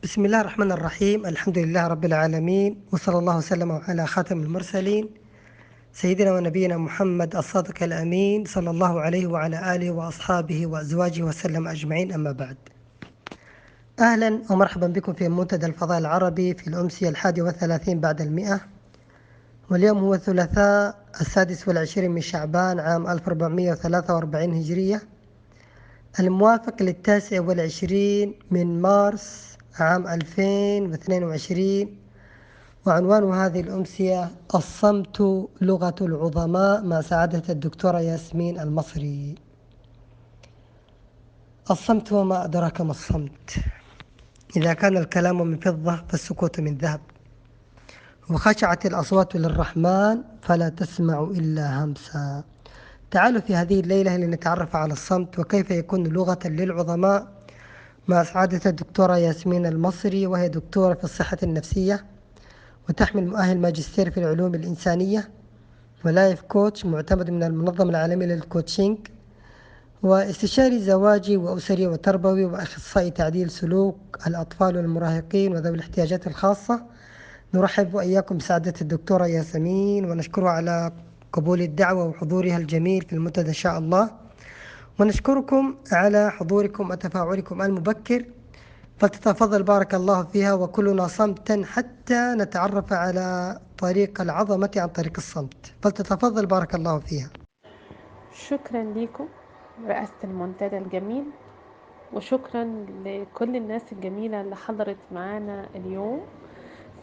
بسم الله الرحمن الرحيم. الحمد لله رب العالمين، وصلى الله وسلم على خاتم المرسلين سيدنا ونبينا محمد الصادق الأمين، صلى الله عليه وعلى آله وأصحابه وأزواجه وسلم أجمعين، أما بعد. أهلا ومرحبا بكم في منتدى الفضاء العربي في الأمسية 131، واليوم هو الثلاثاء 26 من شعبان عام 1443 هجرية، الموافق ل29 من مارس عام 2022. وعنوان هذه الأمسية: الصمت لغة العظماء، مع سعادة الدكتورة ياسمين المصري. الصمت وما أدراك ما الصمت. إذا كان الكلام من فضة فالسكوت من ذهب، وخشعت الأصوات للرحمن فلا تسمع إلا همسا. تعالوا في هذه الليلة لنتعرف على الصمت وكيف يكون لغة للعظماء مع سعادة الدكتورة ياسمين المصري، وهي دكتورة في الصحة النفسية وتحمل مؤهل ماجستير في العلوم الإنسانية و life coach معتمد من المنظمة العالمية لل coaching، واستشاري زواجي وأسري وتربوي، وأخصائي تعديل سلوك الأطفال والمراهقين وذوي الاحتياجات الخاصة. نرحب وإياكم سعادة الدكتورة ياسمين، ونشكرها على قبول الدعوة وحضورها الجميل في المنتدى إن شاء الله، ونشكركم على حضوركم وتفاعلكم المبكر. فلتتفضل بارك الله فيها، وكلنا صمتا حتى نتعرف على طريق العظمة عن طريق الصمت. فلتتفضل بارك الله فيها. شكرا لكم رئاسة المنتدى الجميل، وشكرا لكل الناس الجميلة اللي حضرت معانا اليوم.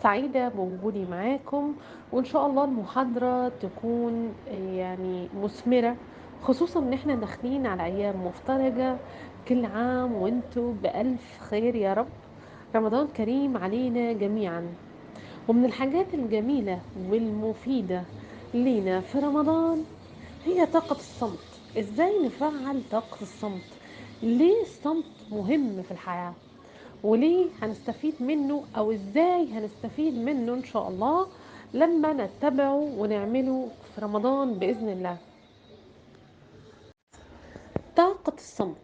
سعيدة بوجودي معاكم، وإن شاء الله المحاضرة تكون يعني مثمرة، خصوصا ان احنا داخلين على ايام مفترجة. كل عام وانتوا بألف خير يا رب، رمضان كريم علينا جميعا. ومن الحاجات الجميلة والمفيدة لينا في رمضان هي طاقة الصمت. ازاي نفعل طاقة الصمت؟ ليه الصمت مهم في الحياة؟ وليه هنستفيد منه، او ازاي هنستفيد منه ان شاء الله لما نتبعه ونعمله في رمضان بإذن الله. طاقة الصمت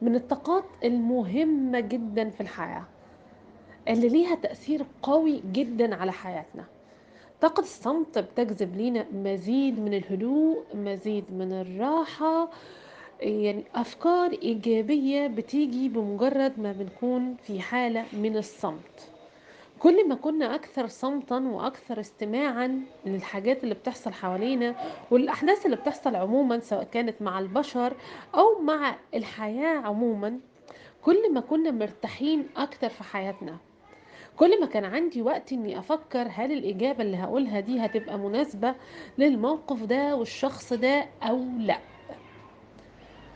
من الطاقات المهمة جدا في الحياة، اللي ليها تأثير قوي جدا على حياتنا. طاقة الصمت بتجذب لينا مزيد من الهدوء، مزيد من الراحة، يعني أفكار إيجابية بتيجي بمجرد ما بنكون في حالة من الصمت. كل ما كنا أكثر صمتا وأكثر استماعا للحاجات اللي بتحصل حوالينا والأحداث اللي بتحصل عموما، سواء كانت مع البشر أو مع الحياة عموما، كل ما كنا مرتاحين أكثر في حياتنا. كل ما كان عندي وقت إني أفكر هل الإجابة اللي هقولها دي هتبقى مناسبة للموقف ده والشخص ده أو لا.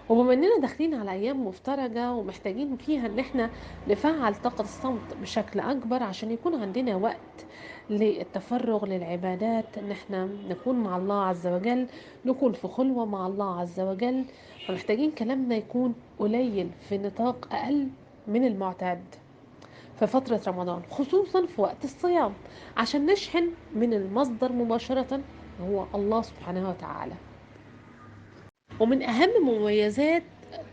وبما اننا داخلين على ايام مفترجة ومحتاجين فيها ان احنا نفعل طاقة الصمت بشكل اكبر عشان يكون عندنا وقت للتفرغ للعبادات، ان احنا نكون مع الله عز وجل، نكون في خلوة مع الله عز وجل، فمحتاجين كلامنا يكون قليل في نطاق اقل من المعتاد في فترة رمضان، خصوصا في وقت الصيام، عشان نشحن من المصدر مباشرة هو الله سبحانه وتعالى. ومن أهم مميزات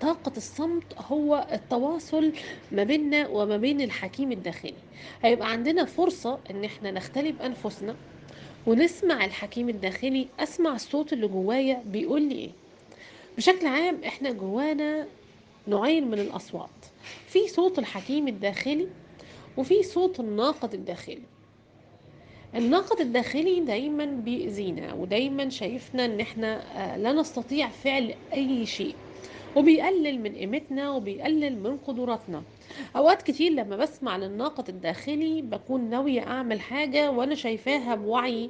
طاقة الصمت هو التواصل ما بيننا وما بين الحكيم الداخلي. هيبقى عندنا فرصة ان احنا نختلي بأنفسنا ونسمع الحكيم الداخلي، اسمع الصوت اللي جوايا بيقول لي ايه. بشكل عام احنا جوانا نوعين من الأصوات، في صوت الحكيم الداخلي وفي صوت الناقد الداخلي. الناقد الداخلي دايما بيأذينا ودايما شايفنا ان احنا لا نستطيع فعل اي شيء، وبيقلل من قيمتنا وبيقلل من قدراتنا. اوقات كتير لما بسمع للناقد الداخلي بكون ناوية اعمل حاجة وانا شايفاها بوعي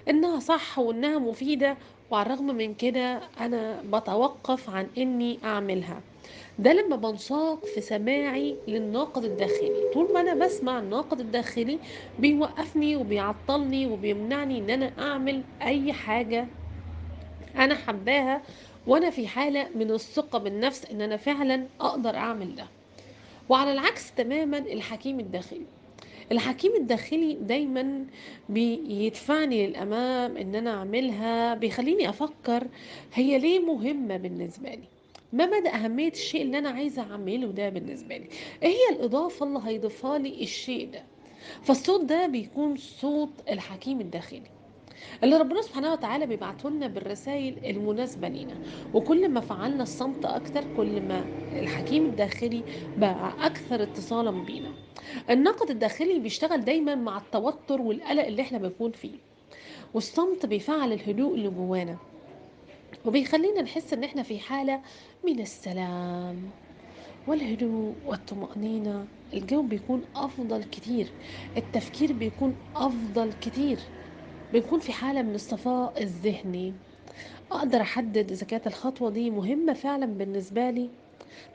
انها صح وانها مفيدة، وعلى الرغم من كده انا بتوقف عن اني اعملها. ده لما بنساق في سماعي للناقد الداخلي. طول ما انا بسمع الناقد الداخلي بيوقفني وبيعطلني وبيمنعني ان انا اعمل اي حاجة انا حباها، وانا في حالة من الثقة بالنفس ان انا فعلا اقدر اعمل ده. وعلى العكس تماما الحكيم الداخلي. الحكيم الداخلي دايما بيدفعني للامام ان انا اعملها، بيخليني افكر هي ليه مهمة بالنسبة لي، ما مدى أهمية الشيء اللي أنا عايزة أعمله ده بالنسبة لي؟ إيه هي الإضافة اللي هيضيفها لي الشيء ده؟ فالصوت ده بيكون صوت الحكيم الداخلي اللي ربنا سبحانه وتعالى بيبعته لنا بالرسائل المناسبة لينا. وكل ما فعلنا الصمت أكتر كل ما الحكيم الداخلي بقى أكثر اتصالا بينا. النقد الداخلي بيشتغل دايما مع التوتر والقلق اللي احنا بنكون فيه، والصمت بيفعل الهدوء اللي جوانا وبيخلينا نحس ان احنا في حالة من السلام والهدوء والطمأنينة. الجو بيكون أفضل كتير، التفكير بيكون أفضل كتير، بنكون في حالة من الصفاء الذهني. أقدر أحدد إذا كانت الخطوة دي مهمة فعلا بالنسبة لي.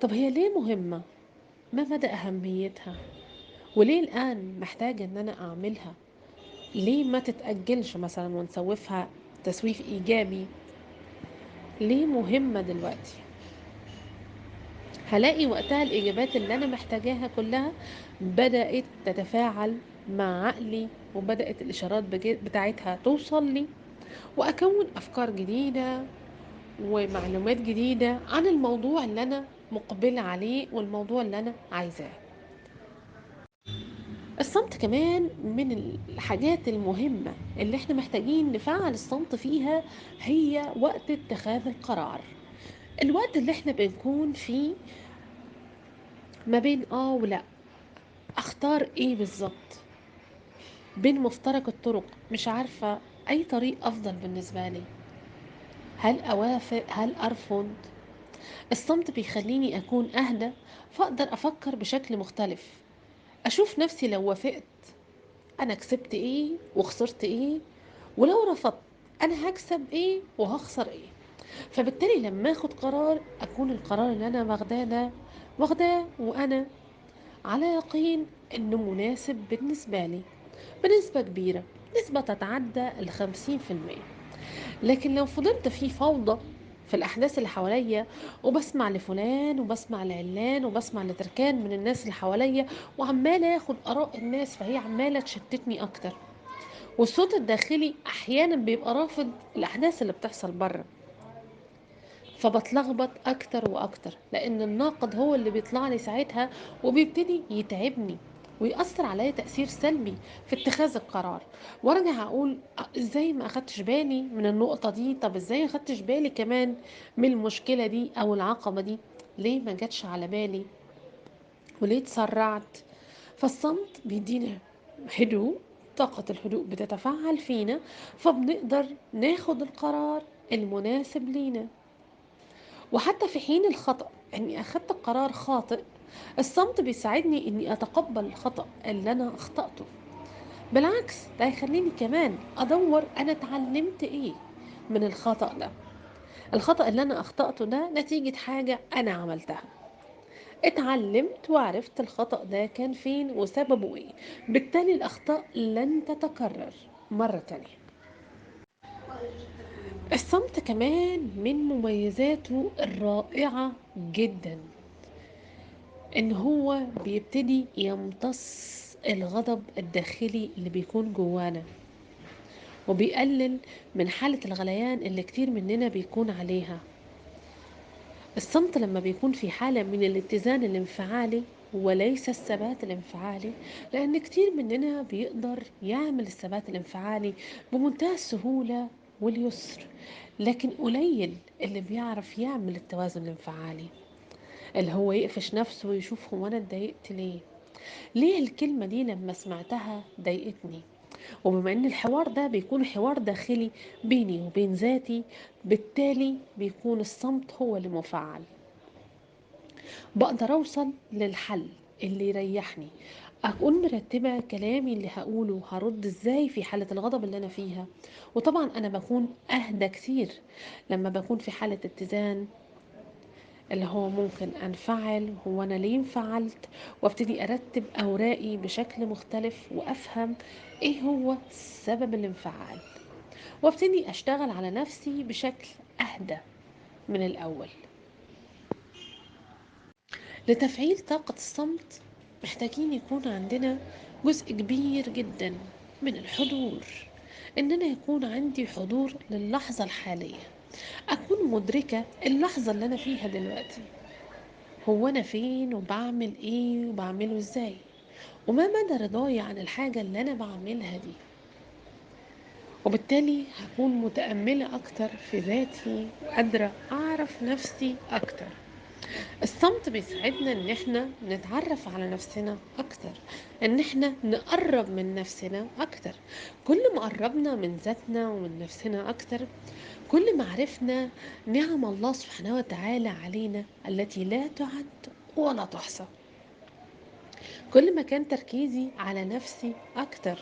طب هي ليه مهمة؟ ما مدى أهميتها؟ وليه الآن محتاجة إن أنا أعملها؟ ليه ما تتأجلش مثلا ونسوفها تسويف إيجابي؟ ليه مهمة دلوقتي؟ هلاقي وقتها الإجابات اللي أنا محتاجاها كلها بدأت تتفاعل مع عقلي، وبدأت الإشارات بتاعتها توصل لي، وأكون أفكار جديدة ومعلومات جديدة عن الموضوع اللي أنا مقبلة عليه والموضوع اللي أنا عايزاه. الصمت كمان من الحاجات المهمة اللي احنا محتاجين نفعل الصمت فيها هي وقت اتخاذ القرار. الوقت اللي احنا بنكون فيه ما بين ولا، اختار ايه بالظبط، بين مفترق الطرق، مش عارفة اي طريق افضل بالنسبة لي، هل اوافق هل ارفض. الصمت بيخليني اكون اهدى، فاقدر افكر بشكل مختلف، اشوف نفسي لو وافقت انا كسبت ايه وخسرت ايه، ولو رفضت انا هكسب ايه وهخسر ايه. فبالتالي لما اخد قرار اكون القرار اللي انا واخداه ده واخداه وانا على يقين انه مناسب بالنسبة لي بنسبة كبيرة، نسبة تتعدى 50%. لكن لو فضلت في فوضى في الأحداث اللي حواليا، وبسمع لفلان وبسمع لعلان وبسمع لتركان من الناس اللي حواليا، وعمالة اخد آراء الناس، فهي عمالة تشتتني أكتر. والصوت الداخلي أحيانا بيبقى رافض الأحداث اللي بتحصل بره، فبتلخبط أكتر وأكتر، لأن الناقد هو اللي بيطلع لي ساعتها وبيبتدي يتعبني ويأثر عليا تأثير سلبي في اتخاذ القرار. وارجع اقول ازاي ما اخدتش بالي من النقطة دي، طب ازاي ما اخدتش بالي كمان من المشكلة دي او العقبة دي، ليه ما جاتش على بالي وليه اتسرعت. فالصمت بيدينا هدوء، طاقة الهدوء بتتفاعل فينا، فبنقدر ناخد القرار المناسب لينا. وحتى في حين الخطأ، اني اخدت قرار خاطئ، الصمت بيساعدني اني اتقبل الخطأ اللي انا اخطأته. بالعكس ده يخليني كمان ادور انا اتعلمت ايه من الخطأ ده. الخطأ اللي انا اخطأته ده نتيجة حاجة انا عملتها، اتعلمت وعرفت الخطأ ده كان فين وسببه ايه، بالتالي الاخطاء لن تتكرر مرة تانية. الصمت كمان من مميزاته الرائعة جدا ان هو بيبتدي يمتص الغضب الداخلي اللي بيكون جوانا، وبيقلل من حالة الغليان اللي كتير مننا بيكون عليها. الصمت لما بيكون في حالة من الاتزان الانفعالي وليس الثبات الانفعالي، لأن كتير مننا بيقدر يعمل الثبات الانفعالي بمنتهى السهولة واليسر، لكن قليل اللي بيعرف يعمل التوازن الانفعالي، اللي هو يقفش نفسه ويشوف هو أنا اتضايقت ليه، ليه الكلمة دي لما سمعتها ضايقتني. وبما ان الحوار ده بيكون حوار داخلي بيني وبين ذاتي، بالتالي بيكون الصمت هو اللي مفعل. بقدر اوصل للحل اللي يريحني، اكون مرتبة كلامي اللي هقوله، هرد ازاي في حالة الغضب اللي انا فيها. وطبعا انا بكون اهدى كتير لما بكون في حالة اتزان، اللي هو ممكن انفعل، هو انا ليه انفعلت، وابتدي ارتب اوراقي بشكل مختلف وافهم ايه هو سبب الانفعال، وابتدي اشتغل على نفسي بشكل اهدى من الاول. لتفعيل طاقة الصمت محتاجين يكون عندنا جزء كبير جدا من الحضور، اننا يكون عندي حضور للحظة الحالية، أكون مدركة اللحظة اللي أنا فيها دلوقتي، هو أنا فين وبعمل إيه وبعمله إزاي، وما مدى رضاي عن الحاجة اللي أنا بعملها دي. وبالتالي هكون متأملة أكتر في ذاتي وقادرة أعرف نفسي أكتر. الصمت بيساعدنا إن إحنا نتعرف على نفسنا أكتر، إن إحنا نقرب من نفسنا أكتر. كل ما قربنا من ذاتنا ومن نفسنا أكتر، كل ما عرفنا نعم الله سبحانه وتعالى علينا التي لا تعد ولا تحصى. كل ما كان تركيزي على نفسي أكتر.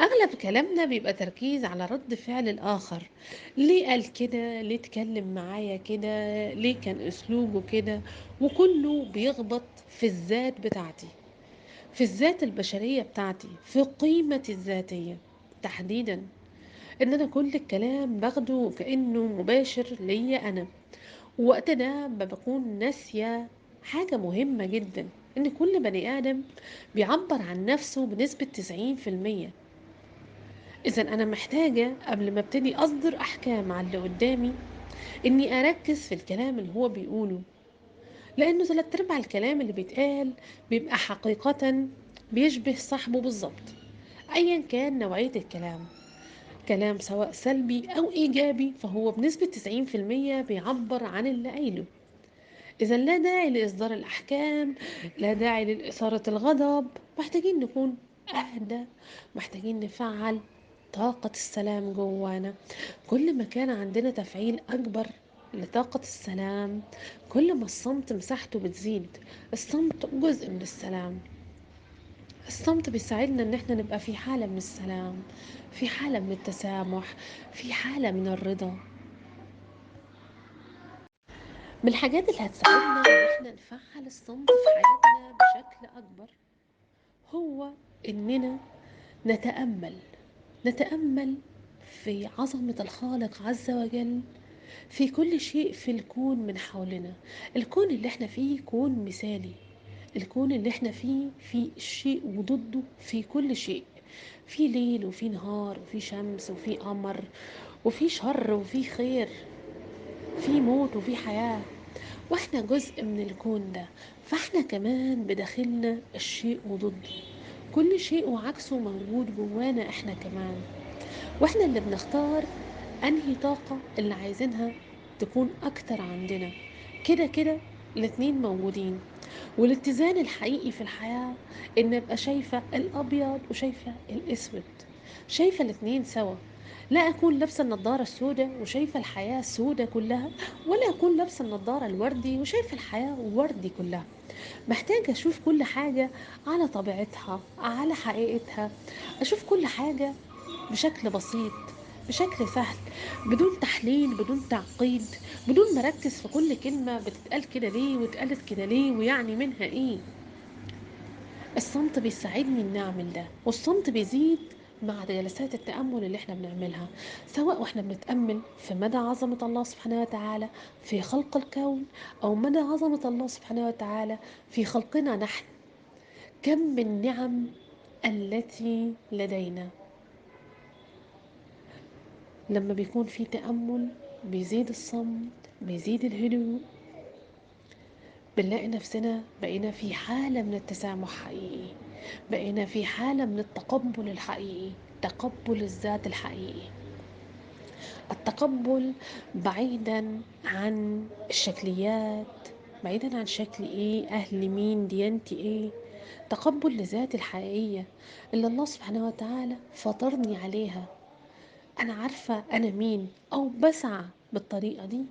أغلب كلامنا بيبقى تركيز على رد فعل الآخر، ليه قال كده، ليه اتكلم معايا كده، ليه كان أسلوبه كده، وكله بيخبط في الذات بتاعتي، في الذات البشرية بتاعتي، في قيمتي الذاتية تحديدا. إن أنا كل الكلام باخده كأنه مباشر ليا أنا، ووقت ده بكون ناسية حاجة مهمة جدا، إن كل بني آدم بيعبر عن نفسه بنسبة 90%. إذن أنا محتاجة قبل ما ابتدي أصدر أحكام على اللي قدامي إني أركز في الكلام اللي هو بيقوله، لأنه 3/4 الكلام اللي بيتقال بيبقى حقيقة بيشبه صاحبه بالظبط، أيا كان نوعية الكلام، كلام سواء سلبي أو إيجابي، فهو بنسبة 90% بيعبر عن اللي قايله. إذا لا داعي لإصدار الأحكام، لا داعي لإثارة الغضب. محتاجين نكون أهدى، محتاجين نفعل طاقة السلام جوانا. كل ما كان عندنا تفعيل أكبر لطاقة السلام، كل ما الصمت مساحته بتزيد. الصمت جزء من السلام. الصمت بيساعدنا إن احنا نبقى في حالة من السلام، في حالة من التسامح، في حالة من الرضا. من الحاجات اللي هتساعدنا ان احنا نفعل الصمت في حياتنا بشكل اكبر هو اننا نتأمل في عظمة الخالق عز وجل في كل شيء في الكون من حولنا. الكون اللي احنا فيه كون مثالي، الكون اللي احنا فيه في شيء وضده في كل شيء، في ليل وفي نهار وفي شمس وفي قمر وفي شر وفي خير، في موت وفي حياة، واحنا جزء من الكون ده. فاحنا كمان بداخلنا الشيء وضده، كل شيء وعكسه موجود جوانا احنا كمان، واحنا اللي بنختار انهي طاقة اللي عايزينها تكون اكتر عندنا. كده كده الاتنين موجودين. والاتزان الحقيقي في الحياة ان ابقى شايفة الابيض وشايفة الاسود، شايفة الاتنين سوا. لا أكون لابسة النظارة السوداء وشايفة الحياة السوداء كلها، ولا أكون لابسة النظارة الوردي وشايفة الحياة وردي كلها. محتاجة أشوف كل حاجة على طبيعتها، على حقيقتها، أشوف كل حاجة بشكل بسيط، بشكل سهل، بدون تحليل، بدون تعقيد، بدون ما أركز في كل كلمة بتتقال كده ليه واتقالت كده ليه ويعني منها إيه. الصمت بيساعدني إن أعمل ده، والصمت بيزيد مع جلسات التأمل اللي احنا بنعملها، سواء واحنا بنتأمل في مدى عظمة الله سبحانه وتعالى في خلق الكون، أو مدى عظمة الله سبحانه وتعالى في خلقنا نحن. كم من نعم التي لدينا. لما بيكون في تأمل بيزيد الصمت، بيزيد الهدوء، بنلاقي نفسنا بقينا في حالة من التسامح حقيقي، بقينا في حالة من التقبل الحقيقي، تقبل الذات الحقيقي، التقبل بعيدا عن الشكليات، بعيدا عن شكل ايه، اهل مين، ديانتي ايه، تقبل لذاتي الحقيقية اللي الله سبحانه وتعالى فطرني عليها. انا عارفة انا مين، او بسعى بالطريقة دي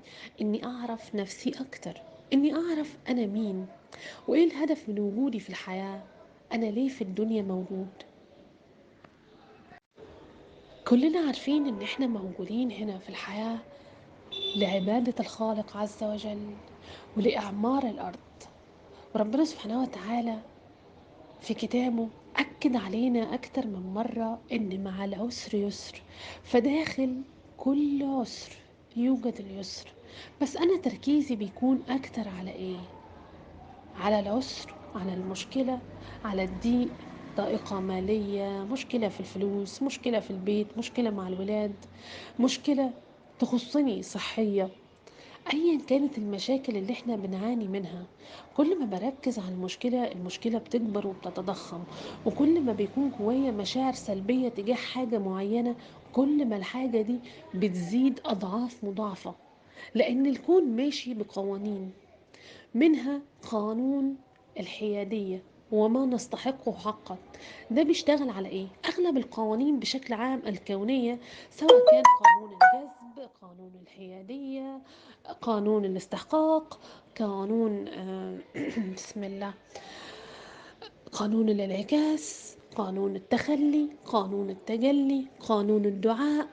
اني اعرف نفسي اكتر، اني اعرف انا مين وايه الهدف من وجودي في الحياة، انا ليه في الدنيا موجود. كلنا عارفين ان احنا موجودين هنا في الحياة لعبادة الخالق عز وجل ولإعمار الأرض، وربنا سبحانه وتعالى في كتابه أكد علينا أكتر من مرة إن مع العسر يسر، فداخل كل عسر يوجد اليسر. بس أنا تركيزي بيكون أكتر على إيه؟ على العسر، على المشكلة، على الضيق، ضائقة مالية، مشكلة في الفلوس، مشكلة في البيت، مشكلة مع الولاد، مشكلة تخصني صحية، ايا كانت المشاكل اللي احنا بنعاني منها، كل ما بركز على المشكلة المشكلة بتكبر وبتتضخم، وكل ما بيكون جوايا مشاعر سلبية تجاه حاجة معينة كل ما الحاجة دي بتزيد اضعاف مضاعفة. لان الكون ماشي بقوانين، منها قانون الحيادية وما نستحقه حقا. ده بيشتغل على ايه؟ اغلب القوانين بشكل عام الكونية، سواء كان قانون الجذب، قانون الحيادية، قانون الاستحقاق، قانون بسم الله، قانون الانعكاس، قانون التخلي، قانون التجلي، قانون الدعاء.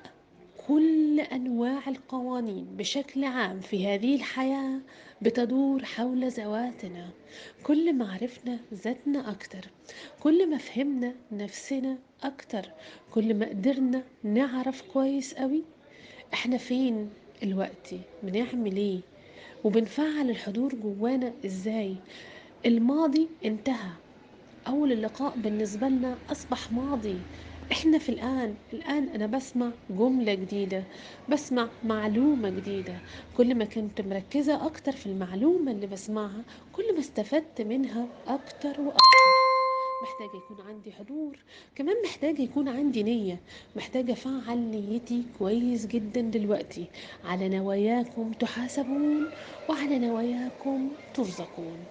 كل أنواع القوانين بشكل عام في هذه الحياة بتدور حول ذواتنا. كل ما عرفنا ذاتنا أكتر، كل ما فهمنا نفسنا أكتر، كل ما قدرنا نعرف كويس قوي احنا فين الوقت، بنعمل ايه، وبنفعل الحضور جوانا ازاي. الماضي انتهى، أول اللقاء بالنسبة لنا أصبح ماضي. احنا في الآن، الآن أنا بسمع جملة جديدة، بسمع معلومة جديدة. كل ما كنت مركزة أكتر في المعلومة اللي بسمعها كل ما استفدت منها أكتر وأكتر. محتاجة يكون عندي حضور، كمان محتاجة يكون عندي نية، محتاجة أفعل نيتي كويس جدا دلوقتي. على نواياكم تحاسبون وعلى نواياكم ترزقون.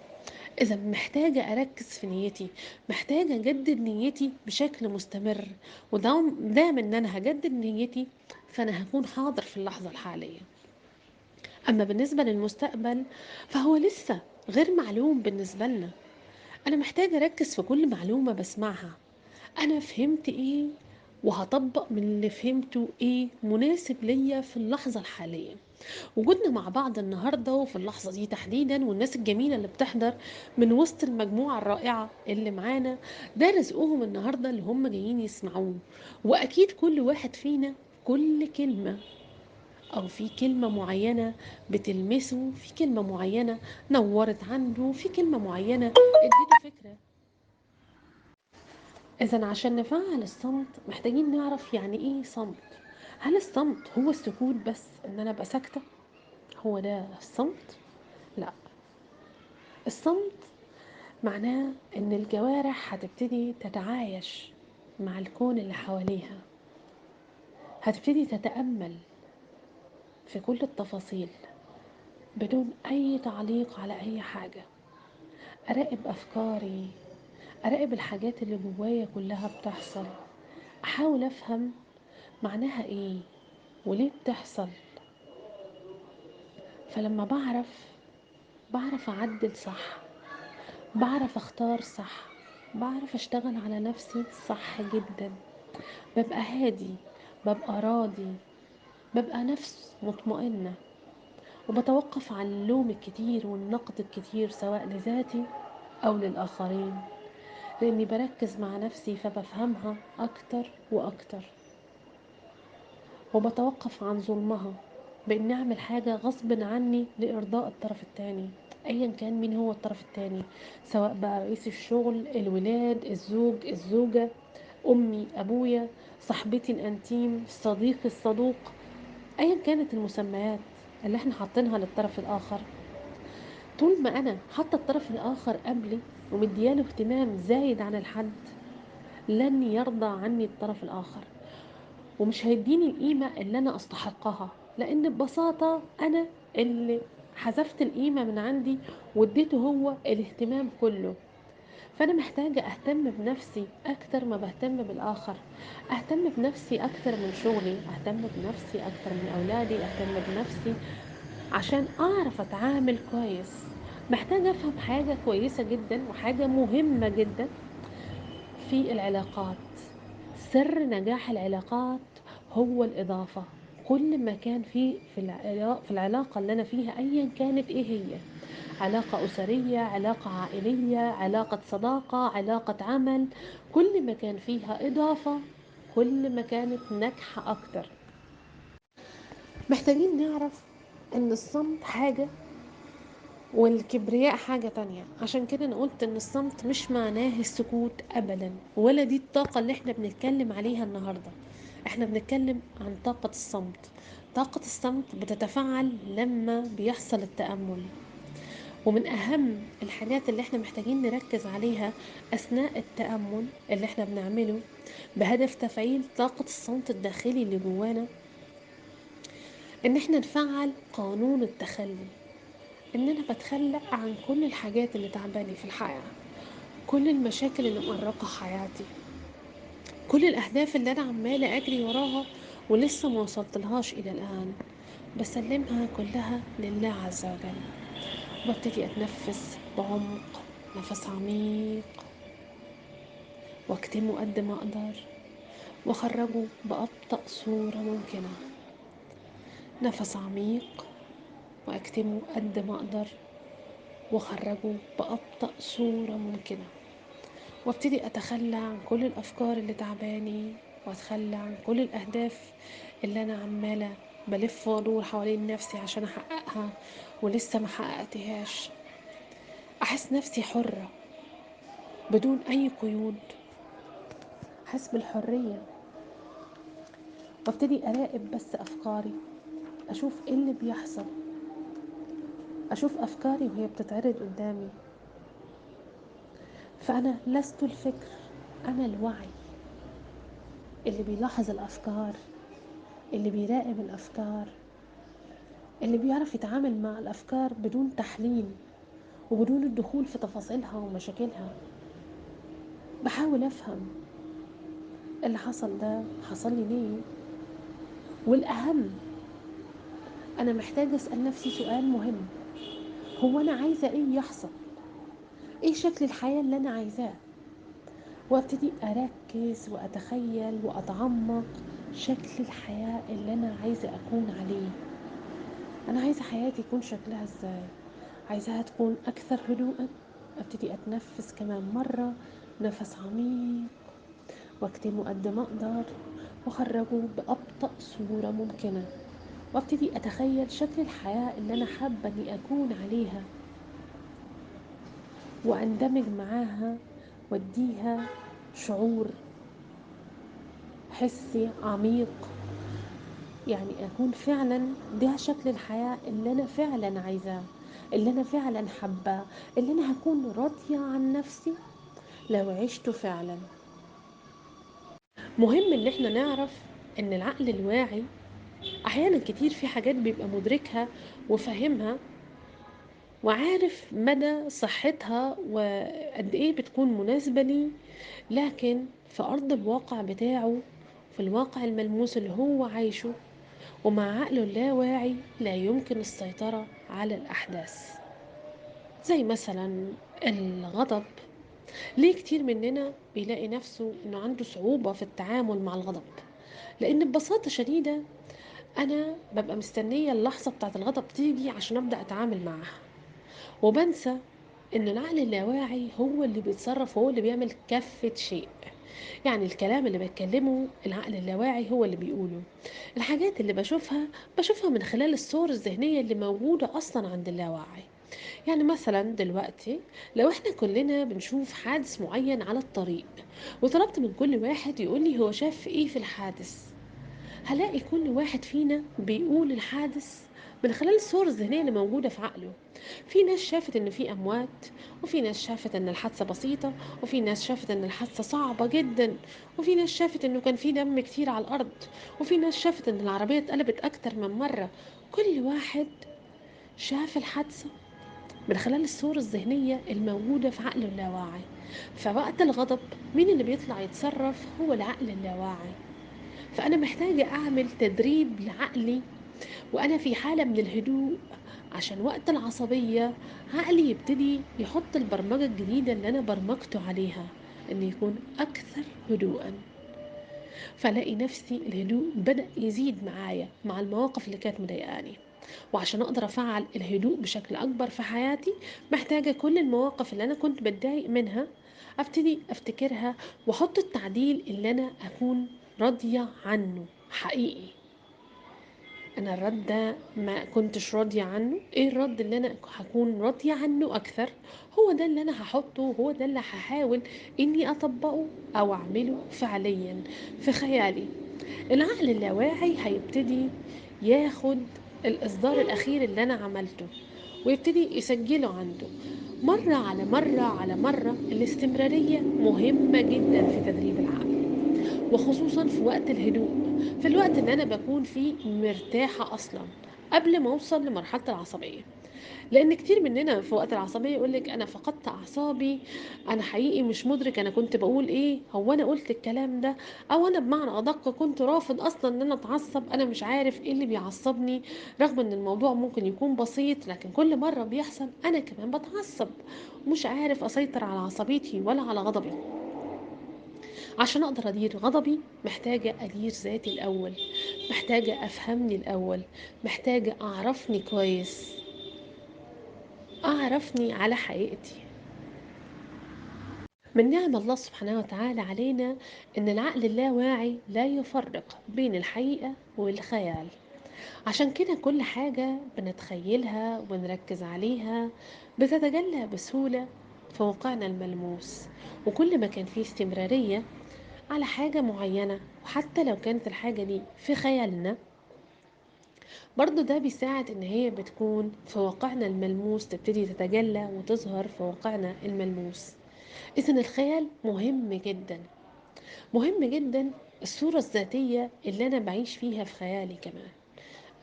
إذا محتاجة أركز في نيتي، محتاجة أجدد نيتي بشكل مستمر، وده دام إن أنا هجدد نيتي فأنا هكون حاضر في اللحظة الحالية. أما بالنسبة للمستقبل فهو لسه غير معلوم بالنسبة لنا. أنا محتاجة أركز في كل معلومة بسمعها، أنا فهمت إيه وهطبق من اللي فهمته إيه مناسب ليا في اللحظة الحالية. وجودنا مع بعض النهاردة وفي اللحظة دي تحديدا، والناس الجميلة اللي بتحضر من وسط المجموعة الرائعة اللي معانا، ده رزقهم النهاردة اللي هم جايين يسمعوه. وأكيد كل واحد فينا كل كلمة أو في كلمة معينة بتلمسه، في كلمة معينة نورت عنده، في كلمة معينة اديته فكرة. إذن عشان نفعل الصمت محتاجين نعرف يعني إيه صمت. هل الصمت هو السكوت بس، إن أنا أبقى ساكتة؟ هو ده الصمت؟ لا، الصمت معناه إن الجوارح هتبتدي تتعايش مع الكون اللي حواليها، هتبتدي تتأمل في كل التفاصيل بدون أي تعليق على أي حاجة. أراقب أفكاري، أراقب الحاجات اللي جوايا كلها بتحصل، أحاول أفهم معناها إيه وليه بتحصل. فلما بعرف أعدل صح، بعرف أختار صح، بعرف أشتغل على نفسي صح جدا. ببقى هادي، ببقى راضي، ببقى نفس مطمئنة، وبتوقف عن اللوم الكتير والنقد الكتير سواء لذاتي أو للآخرين، لأني بركز مع نفسي فبفهمها أكتر وأكتر. وبتوقف عن ظلمها بإني أعمل حاجة غصب عني لإرضاء الطرف التاني، أيا كان مين هو الطرف التاني، سواء بقى رئيس الشغل، الولاد، الزوج، الزوجة، أمي، أبويا، صاحبتي الأنتيم، صديقي الصدوق، أيا كانت المسميات اللي احنا حاطينها للطرف الآخر. طول ما أنا حاطة الطرف الآخر قبلي ومدياله اهتمام زايد عن الحد، لن يرضى عني الطرف الآخر، ومش هيديني القيمة اللي أنا أستحقها، لأن ببساطة أنا اللي حذفت القيمة من عندي واديته هو الاهتمام كله. فأنا محتاجة أهتم بنفسي أكتر ما بهتم بالآخر، أهتم بنفسي أكتر من شغلي، أهتم بنفسي أكتر من أولادي، أهتم بنفسي عشان أعرف أتعامل كويس. محتاجة أفهم حاجة كويسة جدا وحاجة مهمة جدا في العلاقات. سر نجاح العلاقات هو الإضافة. كل ما كان في العلاقة اللي أنا فيها أيا كانت إيه هي، علاقة أسرية، علاقة عائلية، علاقة صداقة، علاقة عمل، كل ما كان فيها إضافة كل ما كانت ناجحة أكتر. محتاجين نعرف إن الصمت حاجة والكبرياء حاجة تانية. عشان كده أنا قلت إن الصمت مش معناه السكوت أبدا، ولا دي الطاقة اللي احنا بنتكلم عليها النهاردة. احنا بنتكلم عن طاقة الصمت، طاقة الصمت بتتفاعل لما بيحصل التأمل. ومن أهم الحاجات اللي احنا محتاجين نركز عليها أثناء التأمل اللي احنا بنعمله بهدف تفعيل طاقة الصمت الداخلي اللي جوانا، ان احنا نفعل قانون التخلي. ان انا بتخلى عن كل الحاجات اللي تعباني في الحياة، كل المشاكل اللي مقرقة حياتي، كل الأهداف اللي أنا عمالة أجري وراها ولسه ما وصلتلهاش إلى الآن، بسلمها كلها لله عز وجل. وببتدي أتنفس بعمق، نفس عميق، واكتمه قد ما أقدر وأخرجه بأبطأ صورة ممكنة. نفس عميق وأكتمه قد ما أقدر وأخرجه بأبطأ صورة ممكنة. وابتدي أتخلى عن كل الأفكار اللي تعباني، وأتخلى عن كل الأهداف اللي أنا عمالة بلف وادور حوالين نفسي عشان أحققها ولسه ما حققتهاش. أحس نفسي حرة بدون أي قيود، أحس بالحرية. وابتدي أراقب بس أفكاري، أشوف إيه اللي بيحصل، أشوف أفكاري وهي بتتعرض قدامي. فأنا لست الفكر، أنا الوعي اللي بيلاحظ الأفكار، اللي بيراقب الأفكار، اللي بيعرف يتعامل مع الأفكار بدون تحليل وبدون الدخول في تفاصيلها ومشاكلها. بحاول أفهم اللي حصل ده حصل لي ليه، والأهم أنا محتاجة أسأل نفسي سؤال مهم: هو أنا عايزة إيه يحصل؟ إيه شكل الحياة اللي أنا عايزاه؟ وابتدي أركز وأتخيل وأتعمق شكل الحياة اللي أنا عايزة أكون عليه. أنا عايزة حياتي يكون شكلها إزاي؟ عايزاها تكون أكثر هدوءا. أبتدي أتنفس كمان مرة، نفس عميق، واكتمه قد ما أقدر وأخرجه بأبطأ صورة ممكنة. وابتدي أتخيل شكل الحياة اللي أنا حابة أني أكون عليها، وأندمج معاها واديها شعور حسي عميق، يعني أكون فعلا ده شكل الحياة اللي أنا فعلا عايزاه، اللي أنا فعلا حباه، اللي أنا هكون راضية عن نفسي لو عشته فعلا. مهم إن احنا نعرف إن العقل الواعي أحيانا كتير في حاجات بيبقى مدركها وفاهمها وعارف مدى صحتها وقد ايه بتكون مناسبة لي، لكن في أرض الواقع بتاعه، في الواقع الملموس اللي هو عايشه ومع عقله اللاواعي، لا يمكن السيطرة على الأحداث. زي مثلا الغضب. ليه كتير مننا بيلاقي نفسه انه عنده صعوبة في التعامل مع الغضب؟ لأن ببساطة شديدة أنا ببقى مستنية اللحظة بتاعت الغضب تيجي عشان أبدأ أتعامل معها، وبنسى إن العقل اللاواعي هو اللي بيتصرف، هو اللي بيعمل كافة شيء. يعني الكلام اللي بتكلمه العقل اللاواعي هو اللي بيقوله، الحاجات اللي بشوفها بشوفها من خلال الصور الذهنية اللي موجودة أصلا عند اللاواعي. يعني مثلا دلوقتي لو احنا كلنا بنشوف حادث معين على الطريق، وطلبت من كل واحد يقول لي هو شاف ايه في الحادث، هلاقي كل واحد فينا بيقول الحادث من خلال الصور الذهنية اللي موجودة في عقله. في ناس شافت ان في اموات، وفي ناس شافت ان الحادثة بسيطة، وفي ناس شافت ان الحادثة صعبة جدا، وفي ناس شافت انه كان في دم كتير على الارض، وفي ناس شافت ان العربية اتقلبت اكتر من مرة. كل واحد شاف الحادثة من خلال الصور الذهنية الموجودة في عقله اللاواعي. فوقت الغضب مين اللي بيطلع يتصرف؟ هو العقل اللاواعي. فأنا محتاجة أعمل تدريب لعقلي وأنا في حالة من الهدوء، عشان وقت العصبية عقلي يبتدي يحط البرمجة الجديدة اللي أنا برمجته عليها إن يكون أكثر هدوءا. فلاقي نفسي الهدوء بدأ يزيد معايا مع المواقف اللي كانت مضايقاني. وعشان أقدر أفعل الهدوء بشكل أكبر في حياتي، محتاجة كل المواقف اللي أنا كنت بتضايق منها أبتدي أفتكرها وأحط التعديل اللي أنا أكون راضية عنه حقيقي. أنا الرد ده ما كنتش راضية عنه، إيه الرد اللي أنا هكون راضية عنه أكثر؟ هو ده اللي أنا هحطه، هو ده اللي هحاول إني أطبقه أو أعمله فعليا في خيالي. العقل اللاواعي هيبتدي ياخد الإصدار الأخير اللي أنا عملته ويبتدي يسجله عنده مرة على مرة على مرة. الاستمرارية مهمة جدا في تدريب العقل، وخصوصا في وقت الهدوء، في الوقت اللي أنا بكون فيه مرتاحة أصلا قبل ما أوصل لمرحلة العصبية. لأن كتير مننا في وقت العصبية يقولك أنا فقدت أعصابي، أنا حقيقي مش مدرك أنا كنت بقول إيه، هو أنا قلت الكلام ده، أو أنا بمعنى أدق كنت رافض أصلا إن أنا أتعصب، أنا مش عارف إيه اللي بيعصبني، رغم إن الموضوع ممكن يكون بسيط، لكن كل مرة بيحصل أنا كمان بتعصب ومش عارف أسيطر على عصبيتي ولا على غضبي. عشان أقدر أدير غضبي محتاجة أدير ذاتي الأول، محتاجة أفهمني الأول، محتاجة أعرفني كويس، أعرفني على حقيقتي. من نعم الله سبحانه وتعالى علينا إن العقل اللاواعي لا يفرق بين الحقيقة والخيال، عشان كده كل حاجة بنتخيلها ونركز عليها بتتجلى بسهولة في واقعنا الملموس. وكل ما كان فيه استمرارية على حاجة معينة، وحتى لو كانت الحاجة دي في خيالنا، برضو ده بيساعد ان هي بتكون في واقعنا الملموس، تبتدي تتجلى وتظهر في واقعنا الملموس. إذن الخيال مهم جدا، مهم جدا. الصورة الذاتية اللي أنا بعيش فيها في خيالي كمان،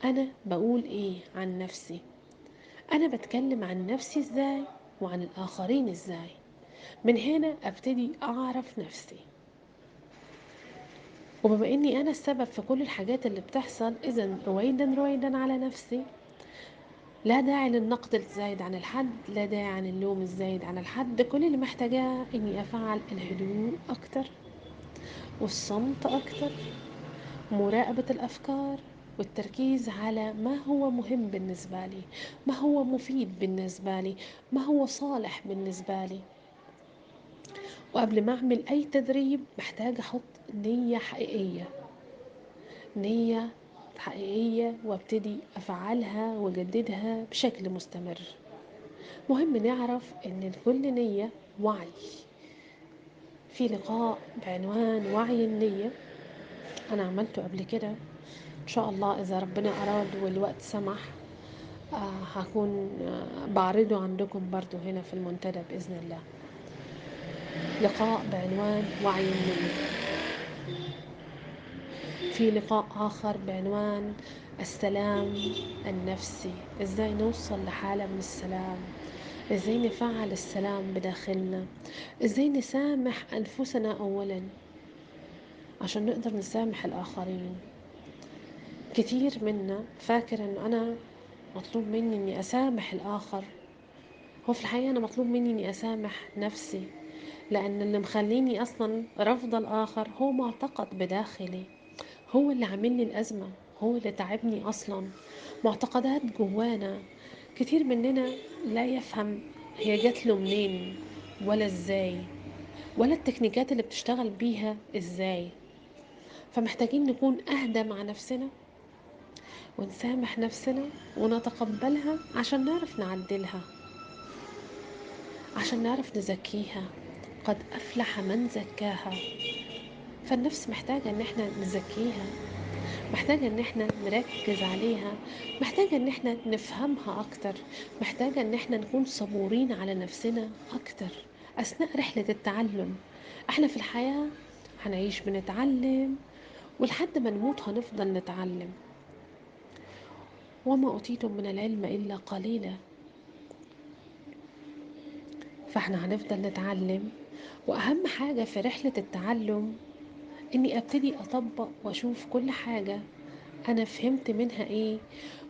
أنا بقول إيه عن نفسي، أنا بتكلم عن نفسي إزاي وعن الآخرين إزاي. من هنا أبتدي أعرف نفسي، وبما إني أنا السبب في كل الحاجات اللي بتحصل، إذن رويدا رويدا على نفسي. لا داعي للنقد الزايد عن الحد، لا داعي عن اللوم الزايد عن الحد. كل اللي محتاجاه إني أفعل الهدوء أكتر والصمت أكتر، مراقبة الأفكار والتركيز على ما هو مهم بالنسبة لي، ما هو مفيد بالنسبة لي، ما هو صالح بالنسبة لي. وقبل ما أعمل أي تدريب محتاجة أحط نية حقيقية، نية حقيقية، وابتدي أفعلها وأجددها بشكل مستمر. مهم نعرف إن لكل نية وعي. في لقاء بعنوان وعي النية أنا عملته قبل كده، إن شاء الله إذا ربنا أراد والوقت سمح هكون بعرضه عندكم برضو هنا في المنتدى بإذن الله. لقاء بعنوان وعي النية. في لقاء آخر بعنوان السلام النفسي، إزاي نوصل لحالة من السلام، إزاي نفعل السلام بداخلنا، إزاي نسامح أنفسنا أولا عشان نقدر نسامح الآخرين. كتير منا فاكر إنه أنا مطلوب مني إني أسامح الآخر، هو في الحقيقة أنا مطلوب مني إني أسامح نفسي، لأن اللي مخليني أصلا رافضة الآخر هو معتقد بداخلي، هو اللي عاملني الأزمة، هو اللي تعبني أصلا. معتقدات جوانا كتير مننا لا يفهم هي جات له منين ولا إزاي، ولا التكنيكات اللي بتشتغل بيها إزاي. فمحتاجين نكون أهدى مع نفسنا ونسامح نفسنا ونتقبلها عشان نعرف نعدلها، عشان نعرف نزكيها. قد أفلح من زكاها. فالنفس محتاجة ان احنا نزكيها، محتاجة ان احنا نركز عليها، محتاجة ان احنا نفهمها اكتر، محتاجة ان احنا نكون صبورين على نفسنا اكتر اثناء رحلة التعلم. احنا في الحياة هنعيش بنتعلم، ولحد ما نموت هنفضل نتعلم. وما أوتيتم من العلم إلا قليلا. فاحنا هنفضل نتعلم، وأهم حاجة في رحلة التعلم إني أبتدي أطبق وأشوف كل حاجة أنا فهمت منها إيه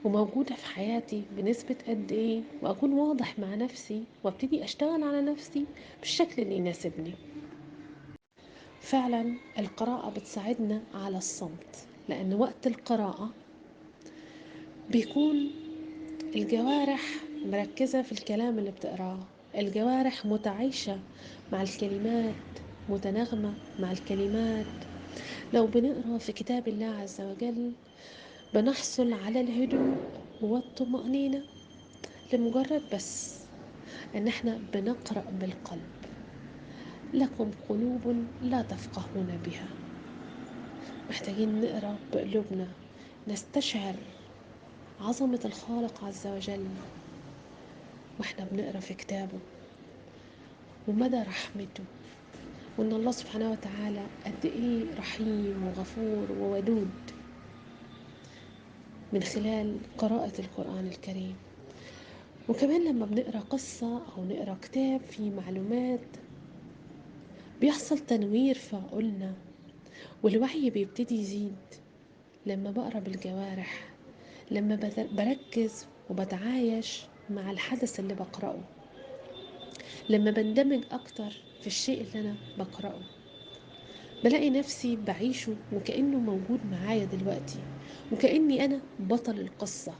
وموجودة في حياتي بنسبة قد إيه، وأكون واضح مع نفسي وأبتدي أشتغل على نفسي بالشكل اللي يناسبني. فعلا القراءة بتساعدنا على الصمت، لأن وقت القراءة بيكون الجوارح مركزة في الكلام اللي بتقراه، الجوارح متعايشة مع الكلمات، متناغمة مع الكلمات. لو بنقرأ في كتاب الله عز وجل بنحصل على الهدوء والطمأنينة لمجرد بس ان احنا بنقرأ بالقلب. لكم قلوب لا تفقهون بها. محتاجين نقرأ بقلوبنا، نستشعر عظمة الخالق عز وجل واحنا بنقرأ في كتابه، ومدى رحمته، وإن الله سبحانه وتعالى قد إيه رحيم وغفور وودود من خلال قراءة القرآن الكريم. وكمان لما بنقرأ قصة أو نقرأ كتاب فيه معلومات بيحصل تنوير في عقولنا، والوعي بيبتدي يزيد. لما بقرأ بالجوارح، لما بركز وبتعايش مع الحدث اللي بقرأه، لما بندمج أكتر في الشيء اللي أنا بقرأه، بلاقي نفسي بعيشه وكأنه موجود معايا دلوقتي، وكأني أنا بطل القصة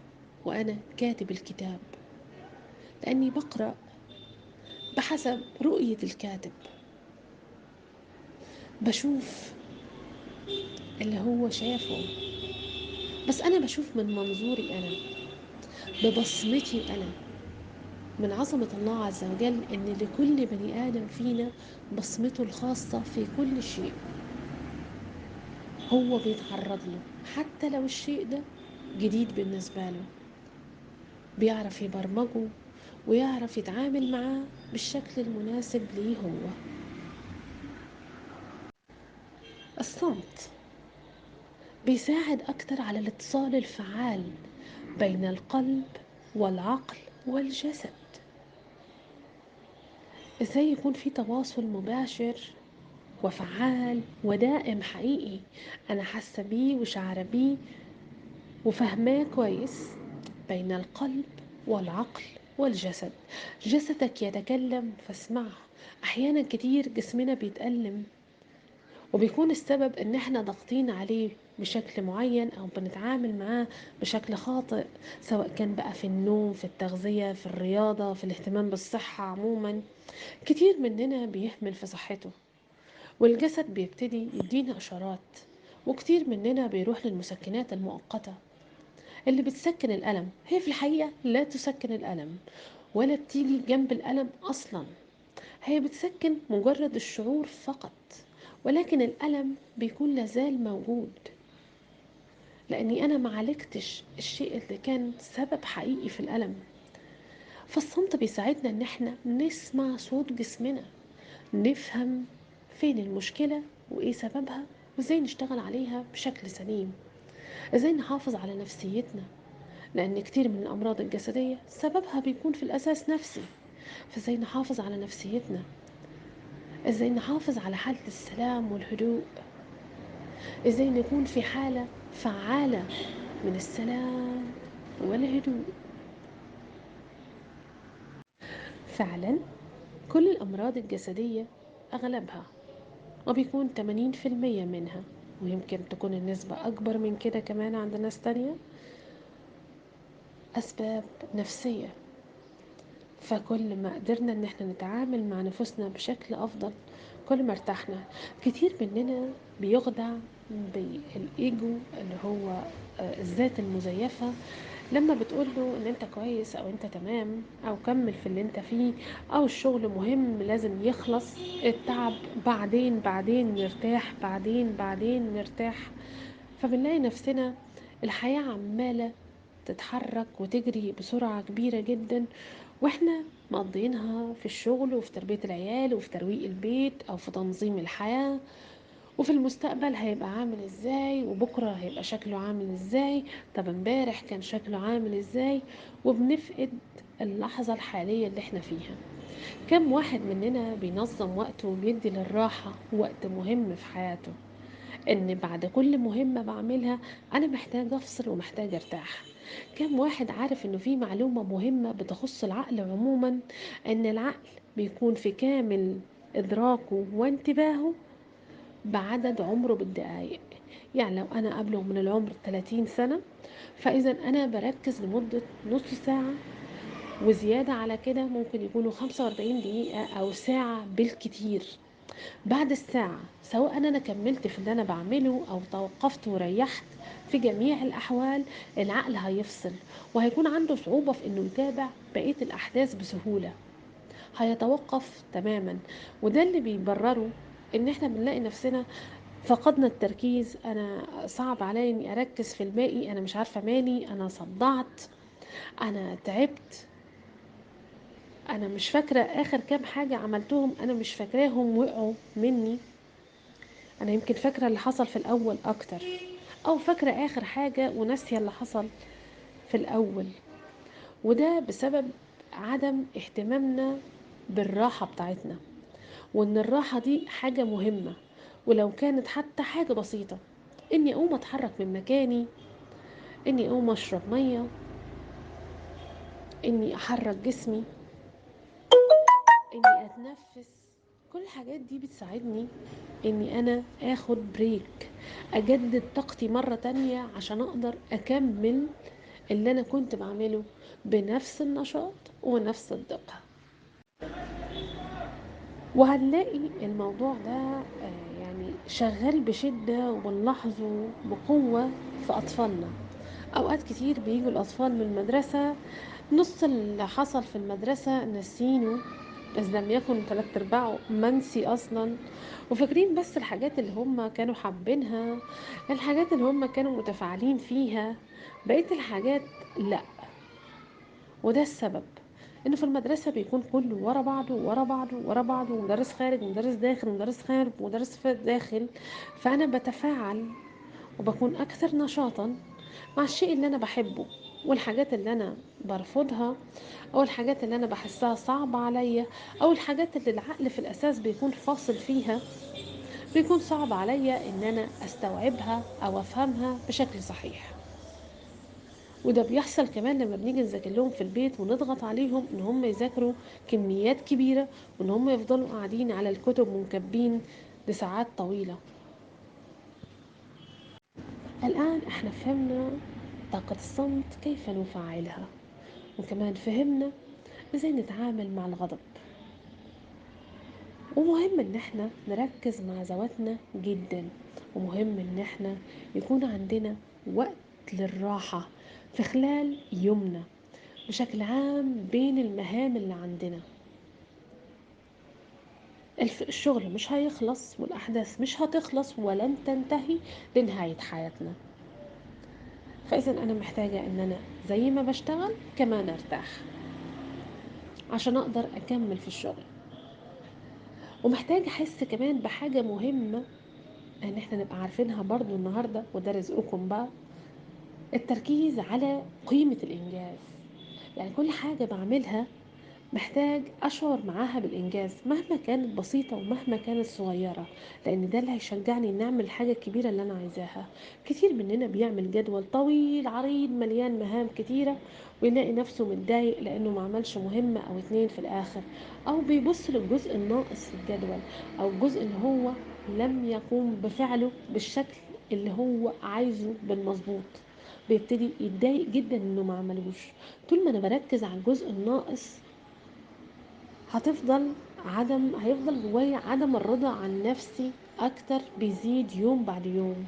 وأنا كاتب الكتاب، لأني بقرأ بحسب رؤية الكاتب، بشوف اللي هو شافه، بس أنا بشوف من منظوري أنا، ببصمتي أنا. من عظمة الله عز وجل إن لكل بني آدم فينا بصمته الخاصة في كل شيء هو بيتعرض له، حتى لو الشيء ده جديد بالنسبة له بيعرف يبرمجه ويعرف يتعامل معاه بالشكل المناسب ليه هو. الصمت بيساعد أكتر على الاتصال الفعال بين القلب والعقل والجسد. إزاي يكون في تواصل مباشر وفعال ودائم حقيقي أنا حاسة بيه وشعر بيه وفهماه كويس بين القلب والعقل والجسد. جسدك يتكلم فاسمعه. أحيانا كتير جسمنا بيتألم وبيكون السبب إن احنا ضاغطين عليه بشكل معين أو بنتعامل معاه بشكل خاطئ، سواء كان بقى في النوم، في التغذية، في الرياضة، في الاهتمام بالصحة عموما. كتير مننا بيهمل في صحته والجسد بيبتدي يدينا إشارات، وكتير مننا بيروح للمسكنات المؤقتة اللي بتسكن الألم. هي في الحقيقة لا تسكن الألم ولا بتيجي جنب الألم أصلا، هي بتسكن مجرد الشعور فقط، ولكن الألم بيكون لازال موجود، لأني أنا ما عالجتش الشيء اللي كان سبب حقيقي في الألم. فالصمت بيساعدنا إن احنا نسمع صوت جسمنا، نفهم فين المشكلة وإيه سببها وإزاي نشتغل عليها بشكل سليم، إزاي نحافظ على نفسيتنا، لأن كتير من الأمراض الجسدية سببها بيكون في الأساس نفسي. فإزاي نحافظ على نفسيتنا، إزاي نحافظ على حالة السلام والهدوء، إزاي نكون في حالة فعالة من السلام والهدوء. فعلا كل الأمراض الجسدية أغلبها وبيكون 80% منها، ويمكن تكون النسبة أكبر من كده كمان عند ناس تانية، أسباب نفسية. فكل ما قدرنا ان احنا نتعامل مع نفوسنا بشكل افضل كل ما ارتحنا. كتير مننا بيخدع بالايجو اللي هو الذات المزيفة، لما بتقوله ان انت كويس او انت تمام او كمل في اللي انت فيه او الشغل مهم لازم يخلص، التعب بعدين، بعدين نرتاح، بعدين، بعدين نرتاح. فبنلاقي نفسنا الحياة عمالة تتحرك وتجري بسرعة كبيرة جدا، واحنا مقضينها في الشغل وفي تربية العيال وفي ترويق البيت او في تنظيم الحياة، وفي المستقبل هيبقى عامل ازاي، وبكرة هيبقى شكله عامل ازاي، طب امبارح كان شكله عامل ازاي، وبنفقد اللحظة الحالية اللي احنا فيها. كم واحد مننا بينظم وقته وبيدي للراحة وقت مهم في حياته، ان بعد كل مهمة بعملها انا محتاج افصل ومحتاج ارتاح. كم واحد عارف انه في معلومة مهمة بتخص العقل عموما، ان العقل بيكون في كامل ادراكه وانتباهه بعدد عمره بالدقايق. يعني لو انا ابلغ من العمر 30 سنة، فاذا انا بركز لمدة نص ساعة وزيادة على كده ممكن يكونوا 45 دقيقة او ساعة بالكتير. بعد الساعة سواء أنا كملت في اللي أنا بعمله أو توقفت وريحت، في جميع الأحوال العقل هيفصل وهيكون عنده صعوبة في إنه يتابع بقية الأحداث بسهولة، هيتوقف تماما. وده اللي بيبرره إن إحنا بنلاقي نفسنا فقدنا التركيز، انا صعب عليا اني اركز في الباقي، انا مش عارفة مالي، انا صدعت، انا تعبت، انا مش فاكرة اخر كام حاجة عملتهم، انا مش فاكراهم وقعوا مني، انا يمكن فاكرة اللي حصل في الاول اكتر، او فاكرة اخر حاجة وناسية اللي حصل في الاول. وده بسبب عدم اهتمامنا بالراحة بتاعتنا، وان الراحة دي حاجة مهمة، ولو كانت حتى حاجة بسيطة، اني اقوم اتحرك من مكاني، اني اقوم اشرب مية، اني احرك جسمي، اني اتنفس. كل الحاجات دي بتساعدني اني انا اخد بريك، اجدد طاقتي مرة تانية عشان اقدر اكمل اللي انا كنت بعمله بنفس النشاط ونفس الدقة. وهنلاقي الموضوع ده يعني شغال بشدة وبنلاحظه بقوة في أطفالنا. أوقات كتير بيجوا الأطفال من المدرسة نص اللي حصل في المدرسة ناسينه، إذا لم يكن 3/4 منسي أصلا، وفاكرين بس الحاجات اللي هم كانوا حابينها، الحاجات اللي هم كانوا متفاعلين فيها، بقية الحاجات لا. وده السبب إنه في المدرسة بيكون كله ورا بعضه ورا بعضه ورا بعضه، ومدرس خارج ومدرس داخل ومدرس خارج ومدرس داخل، فأنا بتفاعل وبكون أكثر نشاطا مع الشيء اللي أنا بحبه، والحاجات اللي أنا برفضها أو الحاجات اللي أنا بحسها صعبة عليا أو الحاجات اللي العقل في الأساس بيكون فاصل فيها، بيكون صعب عليا إن أنا أستوعبها أو أفهمها بشكل صحيح. وده بيحصل كمان لما بنيجي نذاكر لهم في البيت ونضغط عليهم إن هم يذاكروا كميات كبيرة، وإن هم يفضلوا قاعدين على الكتب منكبين لساعات طويلة. الآن احنا فهمنا طاقة الصمت كيف نفعلها، وكمان فهمنا ازاي نتعامل مع الغضب. ومهم ان احنا نركز مع ذواتنا جدا، ومهم ان احنا يكون عندنا وقت للراحة في خلال يومنا بشكل عام بين المهام اللي عندنا. الشغل مش هيخلص والأحداث مش هتخلص ولن تنتهي لنهاية حياتنا، فإذا أنا محتاجة إن أنا زي ما بشتغل كمان أرتاح عشان أقدر أكمل في الشغل. ومحتاجة أحس كمان بحاجة مهمة إن إحنا نبقى عارفينها برضو النهاردة، وده رزقكم بقى، التركيز على قيمة الإنجاز. يعني كل حاجة بعملها محتاج أشعر معاها بالإنجاز مهما كانت بسيطة ومهما كانت صغيرة، لأن ده اللي هيشجعني إن أعمل الحاجة الكبيرة اللي أنا عايزاها. كتير مننا بيعمل جدول طويل عريض مليان مهام كتيرة ويلاقي نفسه متضايق لأنه ما عملش مهمة أو 2 في الآخر، أو بيبص للجزء الناقص في الجدول أو الجزء اللي هو لم يقوم بفعله بالشكل اللي هو عايزه بالمظبوط، بيبتدي يتضايق جدا إنه ما عملوش. طول ما أنا بركز على الجزء الناقص هيفضل جوايا عدم الرضا عن نفسي أكتر، بيزيد يوم بعد يوم.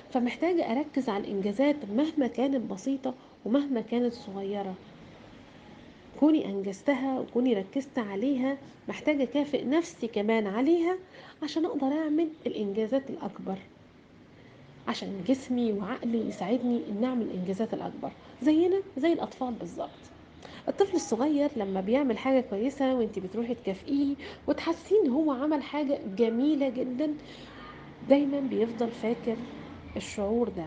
فمحتاجة أركز على الإنجازات مهما كانت بسيطة ومهما كانت صغيرة، كوني أنجزتها وكوني ركزت عليها محتاجة أكافئ نفسي كمان عليها عشان أقدر أعمل الإنجازات الأكبر، عشان جسمي وعقلي يساعدني إن أعمل الإنجازات الأكبر زينا زي الأطفال بالظبط. الطفل الصغير لما بيعمل حاجة كويسة وانت بتروحي تكافئيه وتحسين ان هو عمل حاجة جميلة جدا، دايما بيفضل فاكر الشعور ده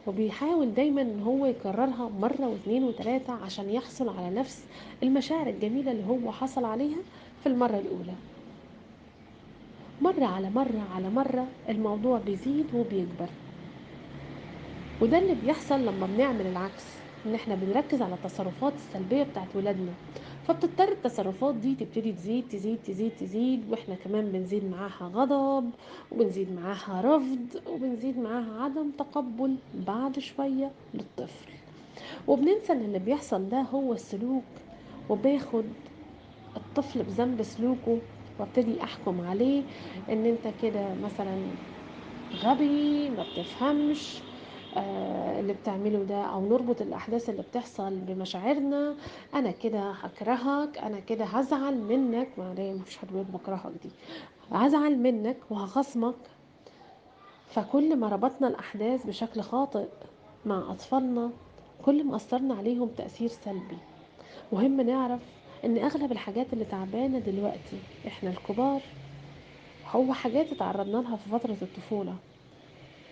وبيحاول دايما ان هو يكررها مرة واثنين وثلاثة عشان يحصل على نفس المشاعر الجميلة اللي هو حصل عليها في المرة الأولى. مرة على مرة على مرة الموضوع بيزيد وبيكبر، وده اللي بيحصل لما بنعمل العكس، ان احنا بنركز على التصرفات السلبية بتاعت ولادنا، فبتضطر التصرفات دي تبتدي تزيد تزيد تزيد تزيد، واحنا كمان بنزيد معاها غضب وبنزيد معاها رفض وبنزيد معاها عدم تقبل بعد شوية للطفل، وبننسى ان اللي بيحصل ده هو السلوك، وباخد الطفل بذنب سلوكه وابتدي احكم عليه ان انت كده مثلا غبي ما بتفهمش اللي بتعمله ده، او نربط الاحداث اللي بتحصل بمشاعرنا، انا كده هكرهك، انا كده هزعل منك، ما فيش حد بيقول بكرهك دي، هزعل منك وهخصمك. فكل ما ربطنا الأحداث بشكل خاطئ مع أطفالنا كل ما أثرنا عليهم تأثير سلبي. مهم نعرف إن أغلب الحاجات اللي تعبانة دلوقتي إحنا الكبار هو حاجات اتعرضنا لها في فترة الطفولة.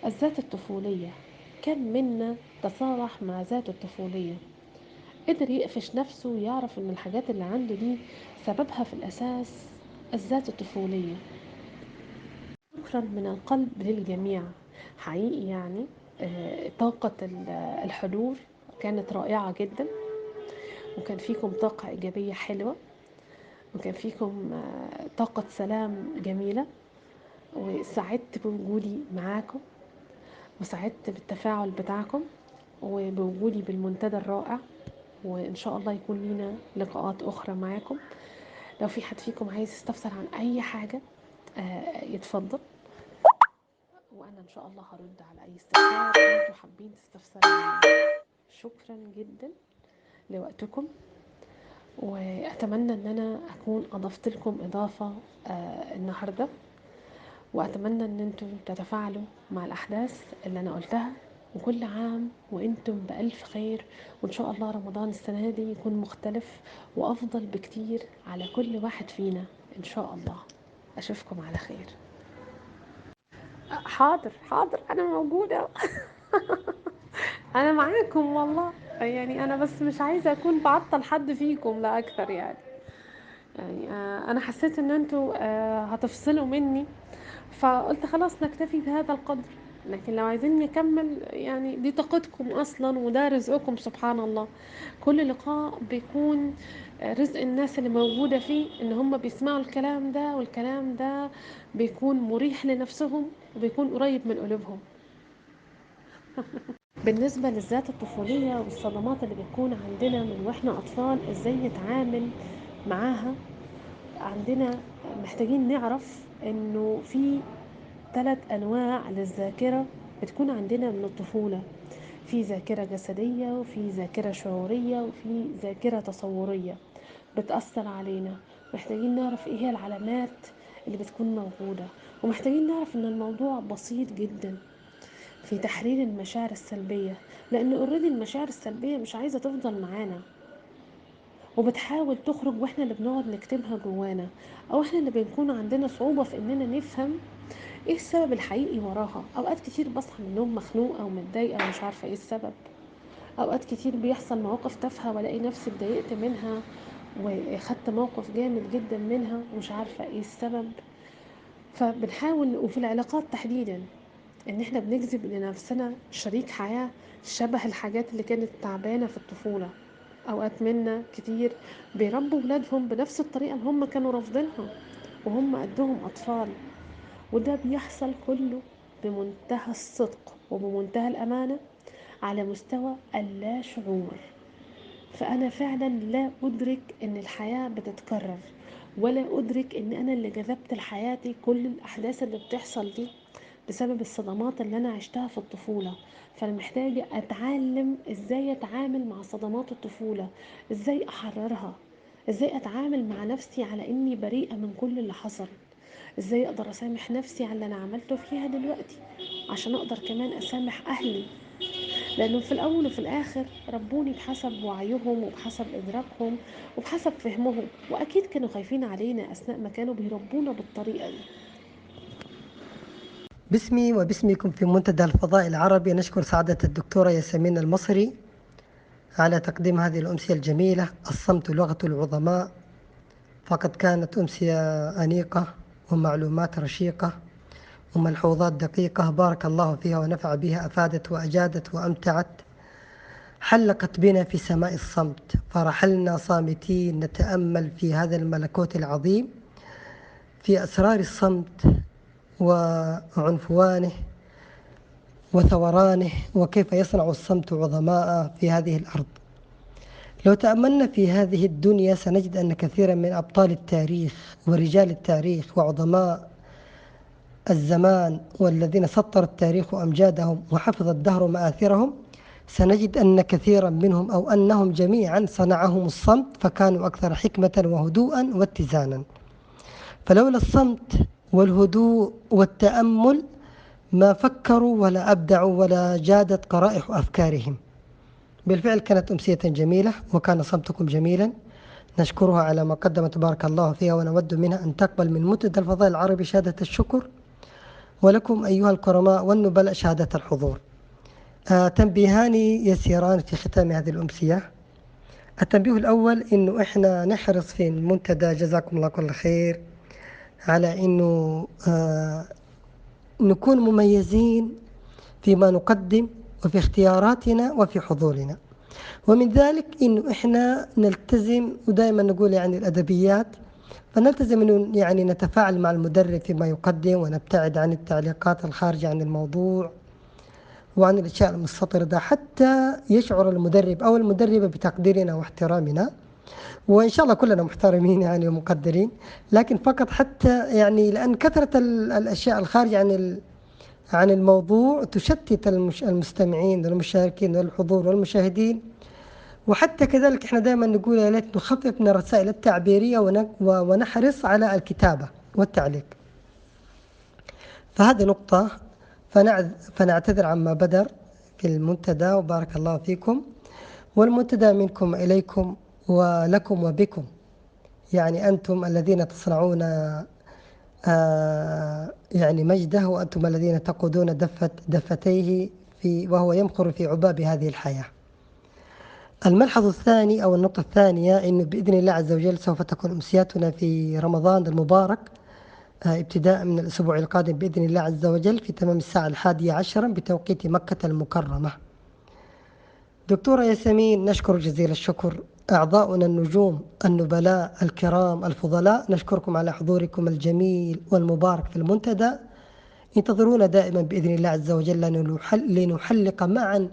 الذات الطفولية، كم منا تصالح مع ذاته الطفولية، قدر يقفش نفسه ويعرف إن الحاجات اللي عنده دي سببها في الأساس الذات الطفولية. شكرا من القلب للجميع حقيقي، يعني طاقة الحضور كانت رائعة جدا، وكان فيكم طاقة إيجابية حلوة، وكان فيكم طاقة سلام جميلة، وسعدت بوجودي معاكم، وسعدت بالتفاعل بتاعكم، وبوجودي بالمنتدى الرائع. وإن شاء الله يكون لنا لقاءات أخرى معاكم. لو في حد فيكم عايز يستفسر عن أي حاجة يتفضل، وأنا إن شاء الله هرد على أي استفسار أنتوا حابين تستفسروا عنه. شكرا جدا لوقتكم، وأتمنى أن أنا أكون أضفت لكم إضافة النهاردة، وأتمنى أن أنتوا تتفاعلوا مع الأحداث اللي أنا قلتها. وكل عام وأنتم بألف خير، وإن شاء الله رمضان السنة دي يكون مختلف وأفضل بكتير على كل واحد فينا إن شاء الله. أشوفكم على خير. حاضر حاضر، أنا موجودة أنا معاكم والله، يعني أنا بس مش عايزة أكون بعطل حد فيكم لا أكثر. يعني أنا حسيت إن أنتوا هتفصلوا مني، فقلت خلاص نكتفي بهذا القدر. لكن لو عايزين نكمل يعني دي طاقتكم أصلا وده رزقكم سبحان الله. كل لقاء بيكون رزق الناس اللي موجودة فيه، إن هم بيسمعوا الكلام ده، والكلام ده بيكون مريح لنفسهم وبيكون قريب من قلوبهم. بالنسبة للذات الطفولية والصدمات اللي بتكون عندنا من واحنا أطفال، إزاي نتعامل معاها؟ عندنا محتاجين نعرف إنه في 3 أنواع للذاكرة بتكون عندنا من الطفولة. في ذاكرة جسدية، وفي ذاكرة شعورية، وفي ذاكرة تصورية بتأثر علينا. محتاجين نعرف إيه هي العلامات اللي بتكون موجودة، ومحتاجين نعرف إن الموضوع بسيط جدا في تحرير المشاعر السلبية، لأن اوريدي المشاعر السلبية مش عايزة تفضل معانا، وبتحاول تخرج، واحنا اللي بنقعد نكتبها جوانا، او احنا اللي بنكون عندنا صعوبة في اننا نفهم ايه السبب الحقيقي وراها. اوقات كتير بصحى من النوم مخنوقة ومتضايقة ومش عارفة ايه السبب. اوقات كتير بيحصل مواقف تافهة والاقي نفسي اتضايقت منها وخدت موقف جامد جدا منها ومش عارفة ايه السبب. فبنحاول، وفي العلاقات تحديدا، ان احنا بنجذب لنفسنا شريك حياة شبه الحاجات اللي كانت تعبانة في الطفولة. اوقات منا كتير بيربوا ولادهم بنفس الطريقة اللي هم كانوا رافضينها وهم قدهم اطفال، وده بيحصل كله بمنتهى الصدق وبمنتهى الامانة على مستوى اللا شعور. فانا فعلا لا ادرك ان الحياة بتتكرر، ولا ادرك ان انا اللي جذبت لحياتي كل الاحداث اللي بتحصل دي بسبب الصدمات اللي انا عشتها في الطفولة. فانا محتاجة اتعلم ازاي اتعامل مع صدمات الطفولة، ازاي احررها، ازاي اتعامل مع نفسي على اني بريئة من كل اللي حصل، ازاي اقدر اسامح نفسي على اللي انا عملته فيها دلوقتي عشان اقدر كمان اسامح اهلي، لانه في الاول وفي الاخر ربوني بحسب وعيهم وبحسب ادراكهم وبحسب فهمهم، واكيد كانوا خايفين علينا اثناء ما كانوا بيربونا بالطريقة دي. باسمي وباسمكم في منتدى الفضاء العربي نشكر سعادة الدكتورة ياسمين المصري على تقديم هذه الأمسية الجميلة، الصمت لغة العظماء. فقد كانت أمسية أنيقة ومعلومات رشيقة وملحوظات دقيقة، بارك الله فيها ونفع بها، أفادت وأجادت وأمتعت، حلقت بنا في سماء الصمت، فرحلنا صامتين نتأمل في هذا الملكوت العظيم، في أسرار الصمت وعنفوانه وثورانه، وكيف يصنع الصمت عظماء في هذه الأرض. لو تأملنا في هذه الدنيا سنجد أن كثيرا من أبطال التاريخ ورجال التاريخ وعظماء الزمان والذين سطر التاريخ أمجادهم وحفظ الدهر مآثرهم، سنجد أن كثيرا منهم أو أنهم جميعا صنعهم الصمت، فكانوا أكثر حكمة وهدوءا واتزانا. فلولا الصمت والهدوء والتأمل ما فكروا ولا أبدعوا ولا جادت قرائح أفكارهم. بالفعل كانت أمسية جميلة وكان صمتكم جميلا، نشكرها على ما قدمت بارك الله فيها، ونود منها أن تقبل من منتدى الفضاء العربي شهادة الشكر، ولكم أيها الكرماء والنبلاء شهادة الحضور. تنبيهان يسيران في ختام هذه الأمسية. التنبيه الأول إنه إحنا نحرص في المنتدى جزاكم الله كل خير على إنه نكون مميزين فيما نقدم وفي اختياراتنا وفي حضورنا، ومن ذلك إنه إحنا نلتزم، ودائما نقول يعني الأدبيات، فنلتزم إنه يعني نتفاعل مع المدرب فيما يقدم، ونبتعد عن التعليقات الخارجة عن الموضوع وعن الأشياء المستطردة، حتى يشعر المدرب أو المدربة بتقديرنا واحترامنا، وإن شاء الله كلنا محترمين يعني ومقدرين، لكن فقط حتى يعني لأن كثرة الأشياء الخارجة عن الموضوع تشتت المستمعين والمشاركين والحضور والمشاهدين. وحتى كذلك احنا دائما نقول يا ليت نخفف من الرسائل التعبيرية ونحرص على الكتابة والتعليق. فهذه نقطة، فنعتذر عما بدر في المنتدى، وبارك الله فيكم، والمنتدى منكم إليكم ولكم وبكم، يعني أنتم الذين تصنعون يعني مجده، وأنتم الذين تقودون دفتيه وهو يمخر في عباب هذه الحياة. الملحظ الثاني أو النقطة الثانية إنه بإذن الله عز وجل سوف تكون أمسياتنا في رمضان المبارك ابتداء من الأسبوع القادم بإذن الله عز وجل في تمام الساعة 11 بتوقيت مكة المكرمة. دكتورة ياسمين نشكر جزيل الشكر، أعضاؤنا النجوم النبلاء الكرام الفضلاء نشكركم على حضوركم الجميل والمبارك في المنتدى. انتظرونا دائما بإذن الله عز وجل لنحلق معا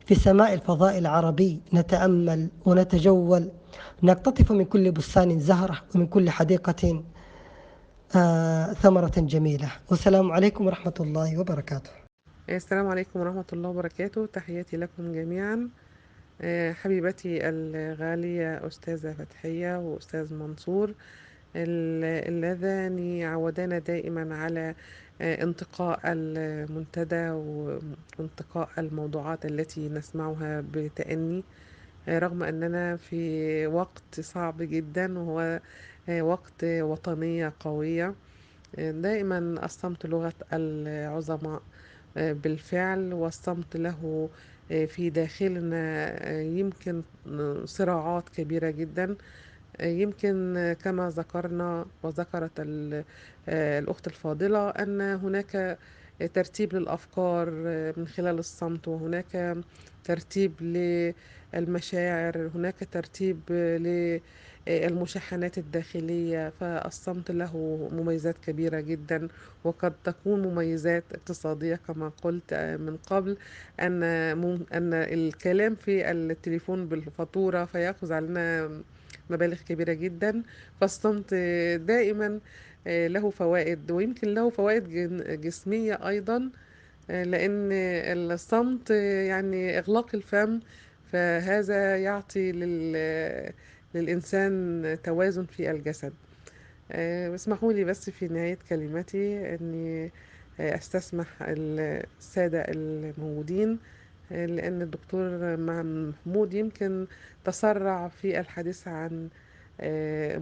في سماء الفضاء العربي، نتأمل ونتجول، نقتطف من كل بستان زهرة ومن كل حديقة ثمرة جميلة. والسلام عليكم ورحمة الله وبركاته. السلام عليكم ورحمة الله وبركاته، تحياتي لكم جميعا. حبيبتي الغالية أستاذة فتحية وأستاذ منصور، اللذان عودانا دائما على انتقاء المنتدى وانتقاء الموضوعات التي نسمعها بتأني، رغم أننا في وقت صعب جدا وهو وقت وطنية قوية. دائما الصمت لغة العظماء بالفعل، والصمت له في داخلنا يمكن صراعات كبيرة جدا، يمكن كما ذكرنا وذكرت الأخت الفاضلة أن هناك ترتيب للأفكار من خلال الصمت، وهناك ترتيب للمشاعر، هناك ترتيب للمشاحنات الداخلية. فالصمت له مميزات كبيرة جدا، وقد تكون مميزات اقتصادية كما قلت من قبل، أن الكلام في التليفون بالفاتورة فيأخذ علينا مبالغ كبيرة جدا. فالصمت دائما له فوائد، ويمكن له فوائد جسمية أيضا، لأن الصمت يعني إغلاق الفم، فهذا يعطي للإنسان توازن في الجسد. اسمحوا لي بس في نهاية كلمتي أني أستسمح السادة الموجودين، لأن الدكتور محمود يمكن تسرع في الحديث عن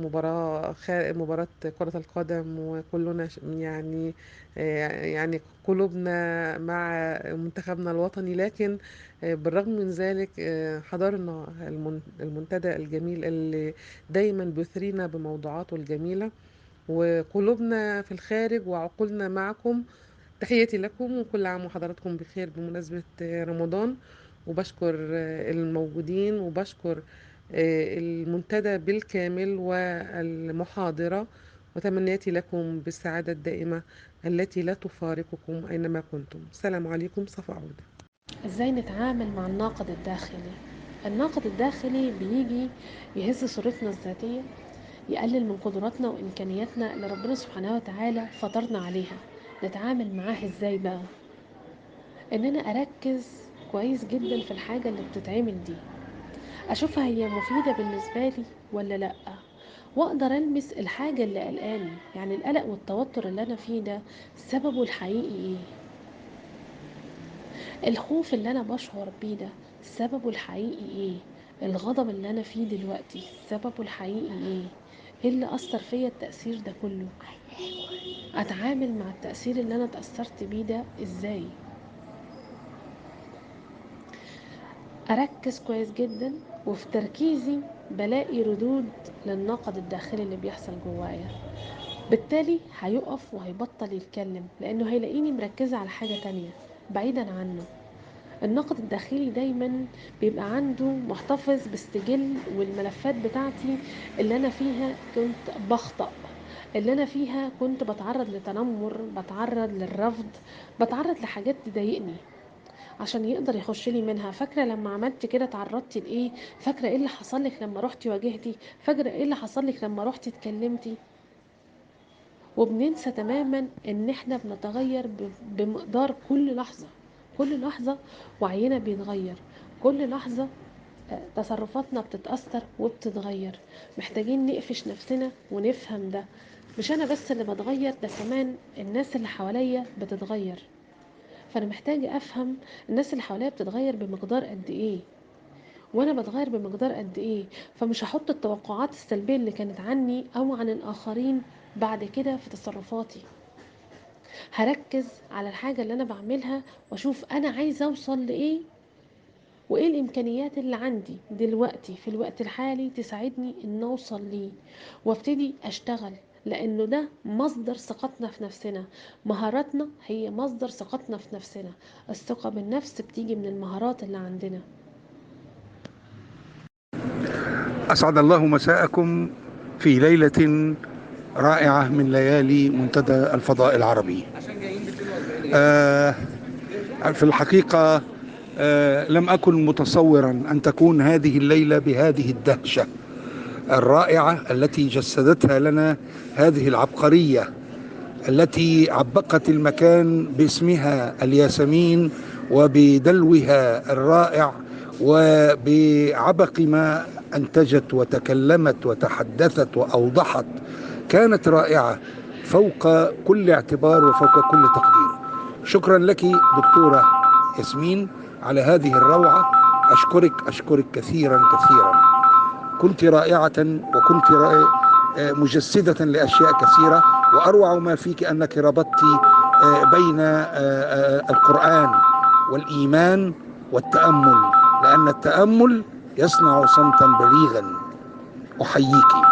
مباراة كرة القدم، وكلنا يعني قلوبنا مع منتخبنا الوطني، لكن بالرغم من ذلك حضرنا المنتدى الجميل اللي دايما بيثرينا بموضوعاته الجميلة، وقلوبنا في الخارج وعقولنا معكم. تحياتي لكم، وكل عام وحضراتكم بخير بمناسبة رمضان، وبشكر الموجودين وبشكر المنتدى بالكامل والمحاضرة، وتمنياتي لكم بالسعادة الدائمة التي لا تفارقكم أينما كنتم. السلام عليكم. صفاء عودة. ازاي نتعامل مع الناقد الداخلي؟ الناقد الداخلي بيجي يهز صورتنا الذاتية، يقلل من قدراتنا وإمكانياتنا اللي ربنا سبحانه وتعالى فطرنا عليها. نتعامل معاه ازاي بقى؟ ان انا اركز كويس جدا في الحاجة اللي بتتعمل دي، اشوفها هي مفيدة بالنسبة لي ولا لا، واقدر المس الحاجة اللي قلقاني، يعني القلق والتوتر اللي انا فيه ده سببه الحقيقي ايه. الخوف اللي أنا بشعر بيه ده سببه الحقيقي إيه؟ الغضب اللي أنا فيه دلوقتي سببه الحقيقي إيه؟ إيه اللي أثر فيا التأثير ده كله؟ أتعامل مع التأثير اللي أنا تأثرت بيه ده إزاي؟ أركز كويس جدا، وفي تركيزي بلاقي ردود للنقد الداخلي اللي بيحصل جوايا، بالتالي هيقف وهيبطل يتكلم لأنه هيلاقيني مركزة على حاجة تانية بعيدا عنه. النقد الداخلي دايما بيبقى عنده محتفظ بالسجل والملفات بتاعتي اللي أنا فيها كنت بخطأ، اللي أنا فيها كنت بتعرض لتنمر، بتعرض للرفض، بتعرض لحاجات تضايقني، عشان يقدر يخش لي منها. فاكرة لما عملت كده تعرضتي لإيه؟ فاكرة إيه اللي حصل لك لما روحتي واجهتي؟ فاكرة إيه اللي حصل لك لما روحتي اتكلمتي؟ وبننسى تماما إن إحنا بنتغير بمقدار كل لحظة، كل لحظة وعينا بيتغير، كل لحظة تصرفاتنا بتتأثر وبتتغير. محتاجين نقفش نفسنا ونفهم ده، مش أنا بس اللي بتغير، ده كمان الناس اللي حواليا بتتغير. فأنا محتاجة أفهم الناس اللي حواليا بتتغير بمقدار قد إيه، وأنا بتغير بمقدار قد إيه. فمش هحط التوقعات السلبية اللي كانت عني أو عن الآخرين بعد كده في تصرفاتي. هركز على الحاجة اللي أنا بعملها وأشوف أنا عايزة أوصل لإيه، وإيه الإمكانيات اللي عندي دلوقتي في الوقت الحالي تساعدني إن أوصل ليه، وابتدي أشتغل، لأنه ده مصدر ثقتنا في نفسنا. مهاراتنا هي مصدر ثقتنا في نفسنا. الثقة بالنفس بتيجي من المهارات اللي عندنا. أسعد الله مساءكم في ليلة رائعة من ليالي منتدى الفضاء العربي. في الحقيقة لم أكن متصورا أن تكون هذه الليلة بهذه الدهشة الرائعة التي جسدتها لنا هذه العبقرية التي عبقت المكان باسمها الياسمين وبدلوها الرائع وبعبق ما أنتجت وتكلمت وتحدثت وأوضحت. كانت رائعة فوق كل اعتبار وفوق كل تقدير. شكرا لك دكتورة ياسمين على هذه الروعة. أشكرك كثيرا كثيرا. كنت رائعة وكنت مجسدة لأشياء كثيرة، وأروع ما فيك أنك ربطت بين القرآن والإيمان والتأمل، لأن التأمل يصنع صمتا بليغا. أحييك.